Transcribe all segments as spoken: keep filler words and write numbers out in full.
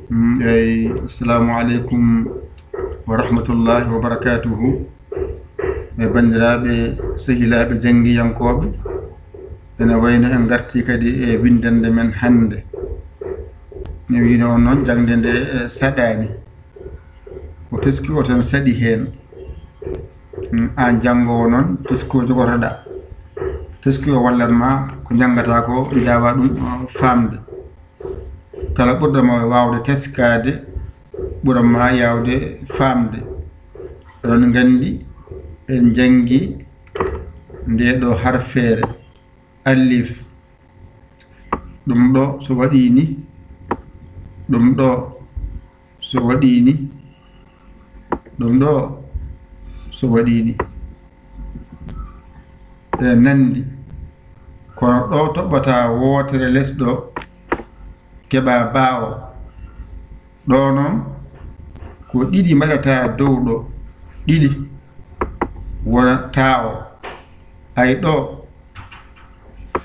Mm, eyi, assalamu aleykum wa rahmatullahi wa barakatuhu. E banndiraaɓe, sehilaaɓe janngiyankooɓe, ene wayno en ngartii kadi e winndannde men hannde. Ne wiyno on noon, jaŋde nde, e, saɗaani. Ko teski o tan saɗi heen. Mm, aan janngoowo noon, teski o jogotoɗaa. Teski o wallat ma ko njanngataa ko, njaawa ɗum, o, faamde. Kala ɓurɗo ma waawde teskaade, ɓura ma yaawde faamde. Oɗon nganndi, en njanngi ndee ɗo harfeere, alif. Ɗum ɗo so waɗii ni, ɗum ɗo so waɗii ni, ɗum ɗo so waɗii ni. E nanndi. Kono ɗo toɓɓata wootere les ɗo, keɓa baawo. Ɗo noon, ko ɗiɗi mbaɗata dow ɗo, ɗiɗi wona taawo. Ay ɗo,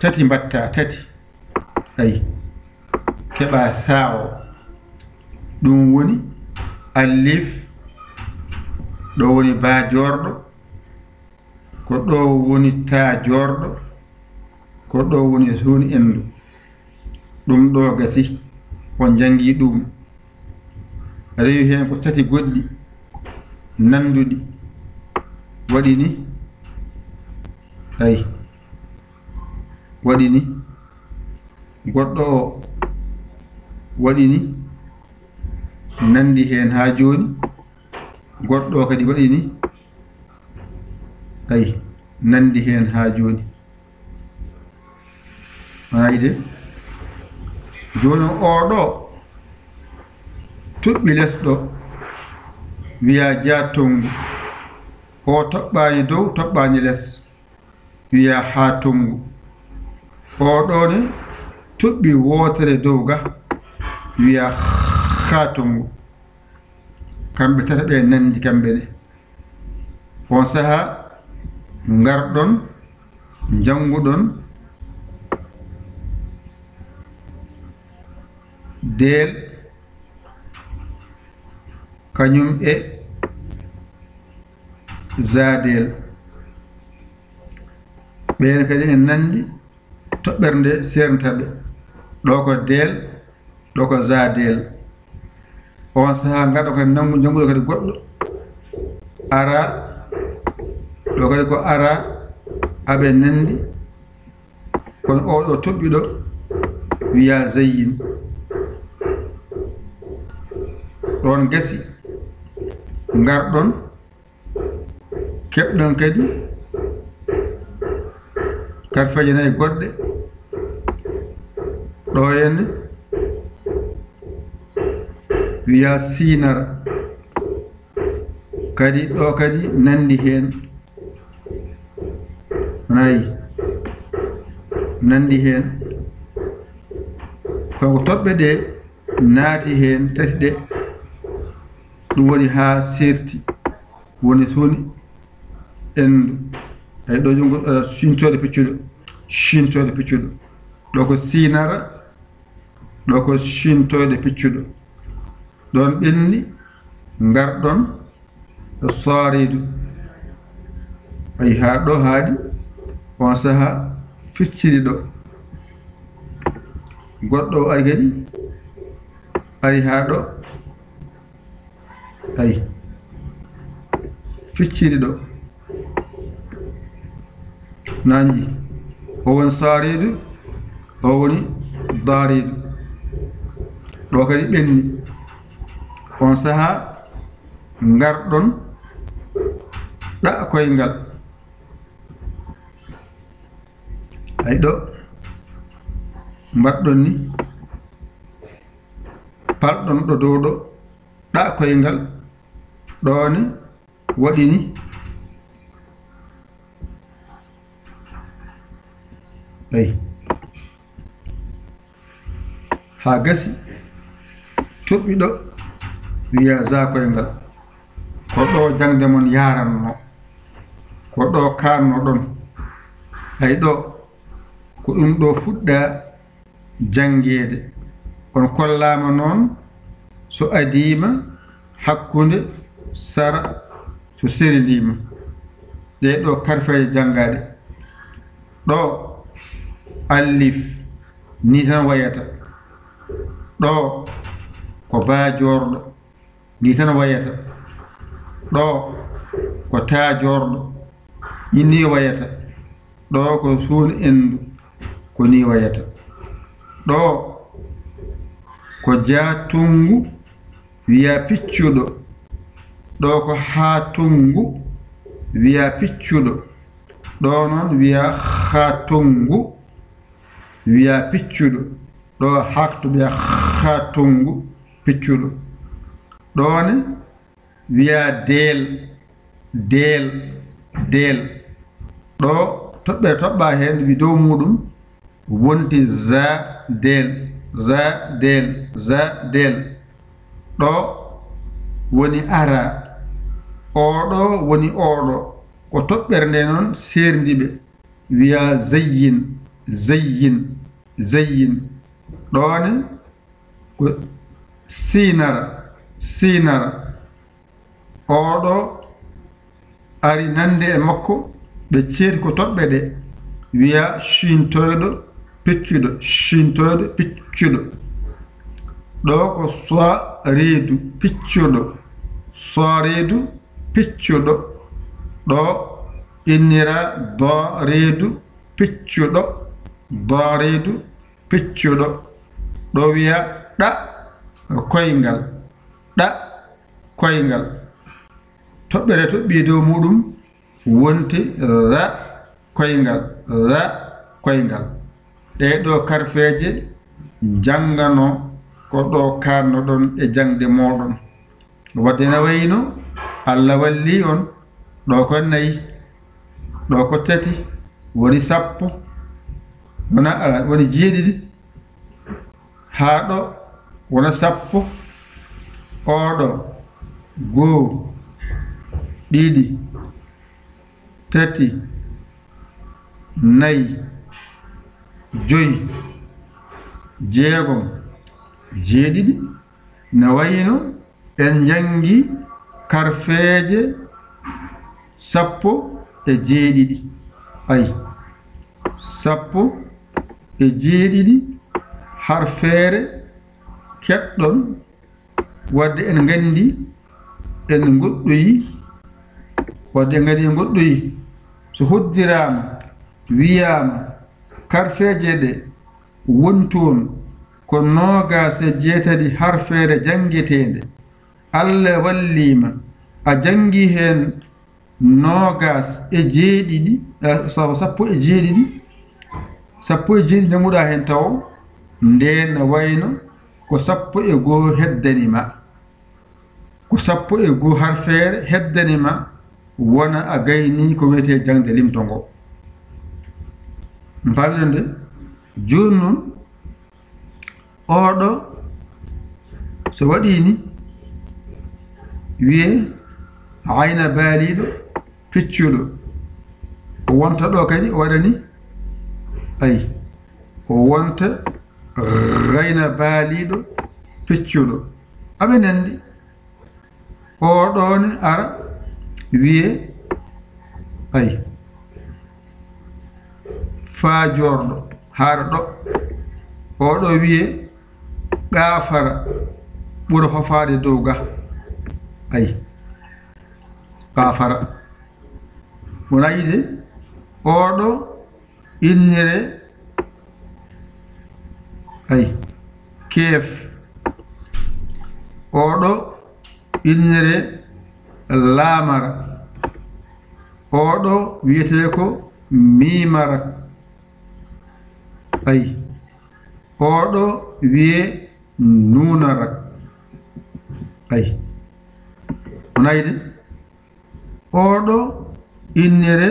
tati mbaɗta, tati. Ay, keɓa saawo. Ɗum woni alif, ɗo woni baa joorɗo, ko ɗo woni taa joorɗo, ko ɗo woni suun enndu. Ɗum ɗo gasi, on njanngi ɗum. Rewi heen ko tati goɗɗi, nannduɗi. Waɗi ni, ay, waɗi ni, goɗɗo o waɗi ni, nanndi heen haa jooni, goɗɗo o kadi waɗi ni, ay, nanndi heen haa jooni. Ay de. Jooni o ɗo tuɓɓi les ɗo, wiya jaa tonngu. O toɓɓaani dow, toɓɓaani les, wiya haa tonngu. O ɗo ne tuɓɓi wootere dow ga, wiya haa tonngu. Kamɓe tata ɓe nanndi kamɓe ne. On sahaa ngarɗon, njannguɗon deel kañum e zaadeel. Ɓeen kadi ene nanndi toɓɓere nde seernata ɓe. Ɗo ko deel, ɗo ko zaadeel. On sahaa ngaɗa kadi nanngu, njannguɗo kadi goɗɗo. Ara, ɗo kadi ko ara, aɓe nanndi. Kono o ɗo toɓɓiɗo wiya zayyin. Ɗoon gasi, ngarɗon, keɓɗon kadi karfaje nayi goɗɗe. Ɗo henne wiya siinara. Kadi ɗo kadi nanndi heen. Nayi. Nanndi heen. Ko toɓɓe ɗe naati heen tati ɗe. Ɗum woni haa seerti. Woni suun enndu. Ay ɗo junngo, eh, siintooɗo piccuɗo. Siintooɗo piccuɗo. Ɗo ko siinara. Ɗo ko siintooɗo piccuɗo. Ɗoon ɓenni, ngarɗon, ɗo saariidu. Ay haa ɗo haaɗi, on sahaa ficciri ɗo. Goɗɗo o ari kadi, ari haa ɗo. Ay, ficciri ɗo. Nanji. O woni saariidu, o woni daariidu. Ɗo kadi ɓenni. On sahaa ngarɗon ɗa koyngal. Ay ɗo mbaɗɗon ni. Palɗon ɗo dow ɗo. Ɗa koyngal. Ɗo ne waɗi ni. Ay. Haa gasi, toɓɓiɗo wiya za koyngal. Ko ɗo jaŋde mon yaranno, ko ɗo kaanno ɗon. Ay ɗo, ko ɗum ɗo fuɗɗa janngeede. On kollaama noon so adiima, hakkunde, sara, so serendiima. Ɗee ɗoo karfeeje janngaaɗe. Ɗo alif, nii tan wayata. Ɗo ko baa joorɗo, nii tan wayata. Ɗo ko taa joorɗo, nii wayata. Ɗo ko suun endu, ko nii wayata. Ɗo ko jaa tonngu, wiyaa piccuɗo. Ɗo ko haa tonngu, wiyaa piccuɗo. Ɗo noon wiyaa haa tonngu, wiyaa piccuɗo. Ɗo hakto wiyaa haa tonngu, piccuɗo. Ɗo ne wiyaa deel, deel, deel. Ɗo toɓɓere toɓɓaa heen, wi dow muuɗum wonti za deel, za deel, za deel. Ɗo woni ara, oɗo woni oɗo. Ko toɓɓere nde noon seerndi ɓe, wiyaa zayyin, zayyin, zayyin. Ɗo ne ko siinara, siinara. Oɗo ari nande e makko, ɓe ceedi ko toɓɓe ɗe, wiyaa ciintoyɗo, piccuɗo, ciintoyɗo, piccuɗo. Ɗo ko soireedu, piccuɗo, soireedu, piccuɗo. Ɗo innira doireedu, piccuɗo, doireedu, piccuɗo. Ɗo wiyaa ɗa koyngal, ɗa koyngal. Toɓɓere toɓɓii dow muuɗum wonti ra koyngal, ra koyngal. Ɗee ɗoo karfeeje njanngano ko ɗo kaannoɗon e jaŋde mooɗon. Wadde na wayno Allah wallii on, ɗo ko nayi, ɗo ko tati, woni sappo, wona, ah, woni jeeɗiɗi, haa ɗo wona sappo, oɗo, goo, ɗiɗi, tati, nayi, joyi, jeegom, jeeɗiɗi, na wayno en njanngi karfeeje sappo e jeeɗiɗi. Ay, sappo e jeeɗiɗi harfeere keɗɗon, wadde en nganndi, en ngoɗɗoyi, wadde en nganndi en ngoɗɗoyi. So hoddiraama, wiyaama, karfeeje ɗe woni toon ko noogaas e jeetati harfeere janngeteende. Allah wallii ma, a janngii heen noogaas e jeeɗiɗi, eh, sabu sappo e jeeɗiɗi, sappo e jeeɗiɗi njannguɗaa heen tawo, ndeen na wayno ko sappo e goo heddani ma. Ko sappo e goo harfeere heddani ma, wona a gaynii ko wiyetee jaŋde limto ngo. Mballonde, jooni noon, oɗo, so waɗii ni, wiyee ayna baaliiɗo, piccuɗo. O wonta ɗo kadi, o waɗa ni, ay, o wonta gayna baaliiɗo, piccuɗo. Aɓe nanndi, oɗo ne ara, wiyee, ay, faa joorɗo, hara ɗo. Oɗo wiyee, qaafara, ɓura hofaade dow ga. Ay, qaafara. Wona yiide, oɗo innire, ay, keef. Oɗo innire, laamara. Oɗo wiyetee ko miimara. Ay, oɗo wiyee nuunara. Ay, wona yiide. Oɗo innire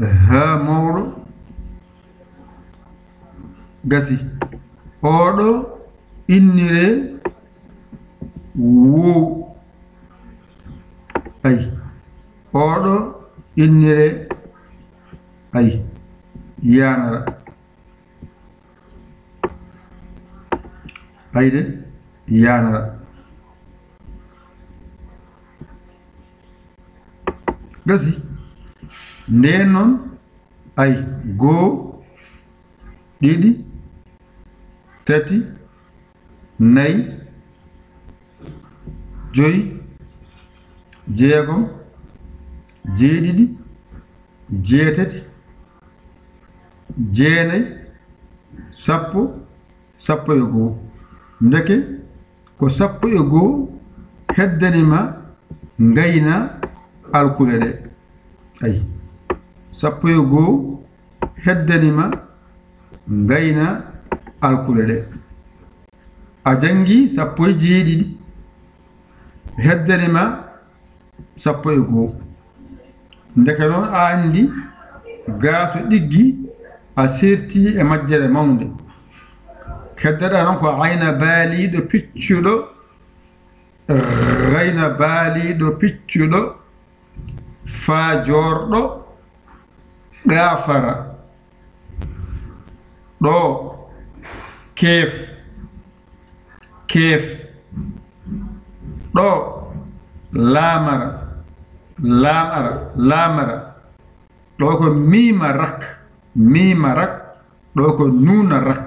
haa mawɗo, gasi. Oɗo innire woow. Ay. Oɗo innire, ay, yaanara. Ay de, yaanara. Gasi. Ndeen noon, ay, goo, ɗiɗi, tati, nayi, joyi, jeegom, jeeɗiɗi, jeetati, jeenayi, sappo, sappo e goo. Ndeke ko sappo e goo heddani ma ngayna alkule ɗe. Ay, sappo e goo heddani ma ngayna alkule ɗe. A janngi sappo e jeeɗiɗi, heddani ma sappo e goo. Ndeke noon a anndi gaaso ɗiggi a serti e majjere mawnde. Heddaɗa noon ko ayna baaliiɗo piccuɗo, gayna baaliiɗo piccuɗo, faa joorɗo, gaafara. Ɗo, keef, keef. Ɗo, laamara, laamara, laamara. Ɗo ko miima rak, miima rak. Ɗo ko nuuna rak.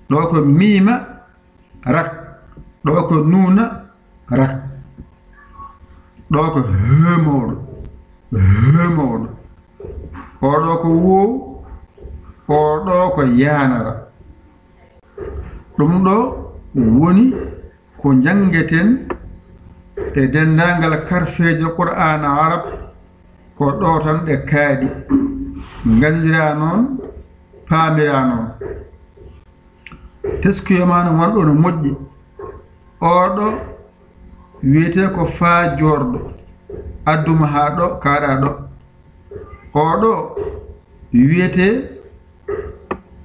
Ɗo ko miima rak. Ɗo ko nuuna rak. Ɗo ko hee mawɗo. Hee mawɗo. Oɗo ko woow. Oɗo ko yaanara. Ɗum ɗo woni ko njanngeten e denndaangal karfeeje Qur'aana Arab, ko ɗo tan ɗe kaaɗi. Nganndiraa noon, paamiraa noon. Teskuya ma no won ɗo no moƴƴi. Oɗo wiyetee ko faa joorɗo. Adduma haa ɗo, kaaɗaa ɗo. Oɗo wiyetee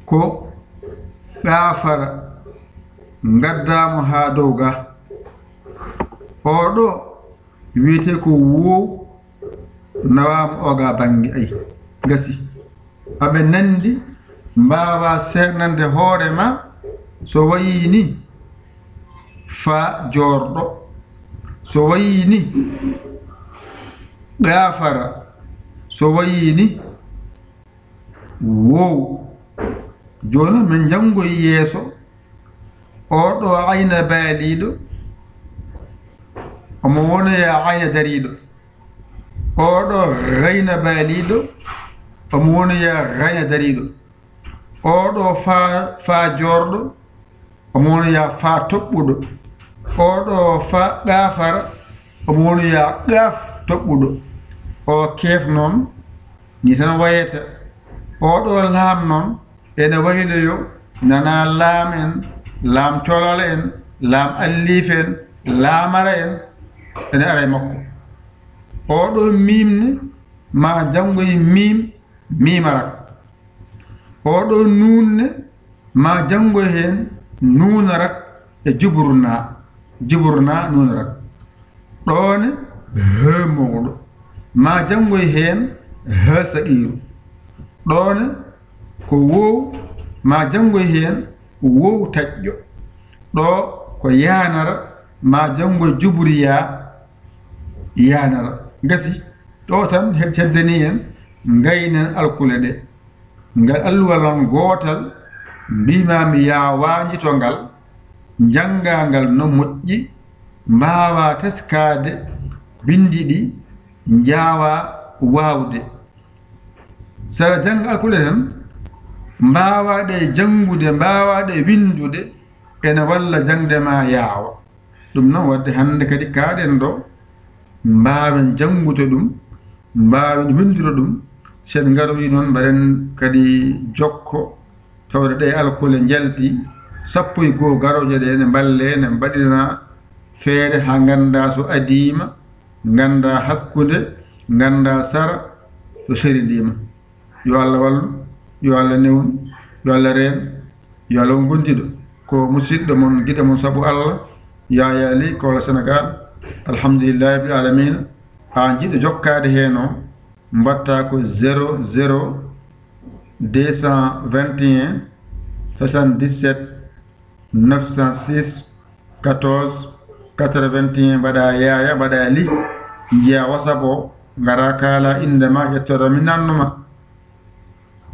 ko ɗaafara. Ngaddaamo haa dow ga. Oɗo wiyetee ko woow nawaama o ga bannge. Ay, gasi. Aɓe nanndi, mbaawaa seernande hoore ma so wayii ni faa joorɗo, so wayii ni ɗaafara, so wayii ni woow. Jooni min njanngoy yeeso. Oɗo ayna baaliiɗo, omo wonoya ayna dariiɗo. Oɗo gayna baaliiɗo, omo wonoya gayna dariiɗo. Oɗo faa, faa joorɗo, omo wonoya faa toɓɓuɗo. Oɗo faa ɗaafara, omo wonoya ɗaaf toɓɓuɗo. O keef noon, ni tan wayata. Oɗo laam noon, ene wayloyo nana laam en, laam colal en, laam alliif en, laamara en, ene ara e makko. Oɗo miim ne, ma janngoy miim, miimara. Oɗo nuun ne, ma janngoy heen nuunarak e juburna, juburna nuunarak. Ɗo ne, hee mawɗo, ma janngoy heen hee saqiiru. Ɗo ne, ko woow, ma janngoy heen woow taƴƴo. Ɗo ko yaanara, ma janngoy juburiya yaanara. Gasi, ɗo tan he-, heddanii en, ngaynen alkule ɗe. Ngal alluwal noon gootal, mbiimaami yaa waañito ngal, njanngaa ngal no moƴƴi, mbaawaa teskaade binndi ɗi, njaawaa waawde. So aɗa jannga alkule tan, mbaawaa ɗe janngude, mbaawaa ɗe winndude, ene walla jaŋde ma yaawa. Ɗum noon waɗde hannde kadi kaaɗen ɗo, mbaawen janngude ɗum, mbaawen winndude ɗum. So en ngaroyi noon, mbaɗen kadi jokko, tawde ɗe alkule njalti, sappo e goo garooje ɗe ne mballe, ne mbaɗirana feere haa nganndaa so adiima, nganndaa hakkunde, nganndaa sara so serindiima. Yo Allah wallu, yo Allah newnu, yo Allah reen, yo Allah won gondiiɗo. Ko musiɗɗo mon, giɗo mon sabu Allah, Yaya Ly, Kaolack Sénégal. Alhamdulillahi rabbil alamina. Haa jiɗɗo jokkaade heen o, mbaɗta ko zéro zéro deux cent vingt et un soixante-dix-sept neuf cent six quatorze quatre-vingt-un, mbaɗa Yaya, mbaɗa Ly, njiya WhatsApp o, Ngara kaala innde ma, ƴettoɗo mi nannuma.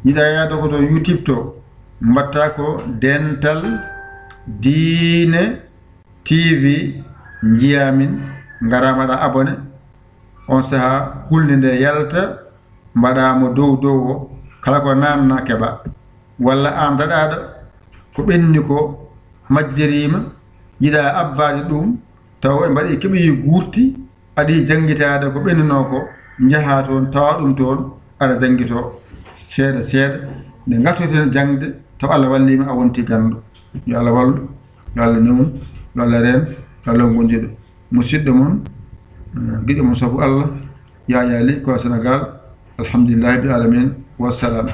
Yiɗa yaade ko to YouTube to, mbatta ko Dental Diine T V, njiya min, ngara mbaɗa abonné. On saha hulde nde yalta, mbaɗa mo dow dow o, kala ko nanna keɓa. Walla an daɗaɗo ko ɓenni ko majjiriima, yiɗa abbaade ɗum, taw e mbaɗi keɓi guurti, aɗi janngitaade ko ɓennuno ko, njaha toon, tawa ɗum toon, aɗa janngito seeɗa seeɗa, nde ngartoten jaŋde, taw Allah walliima a wonti ganndo. Yo Allah wallu, yo Allah newnu, yo Allah reen, yo Allah wondiɗo. Musidɗo mon, eh, giɗo mon sabu Allah, Yaya Ly, ko Sénégal. Alhamdulillahi rabbil alamin. Wassalam.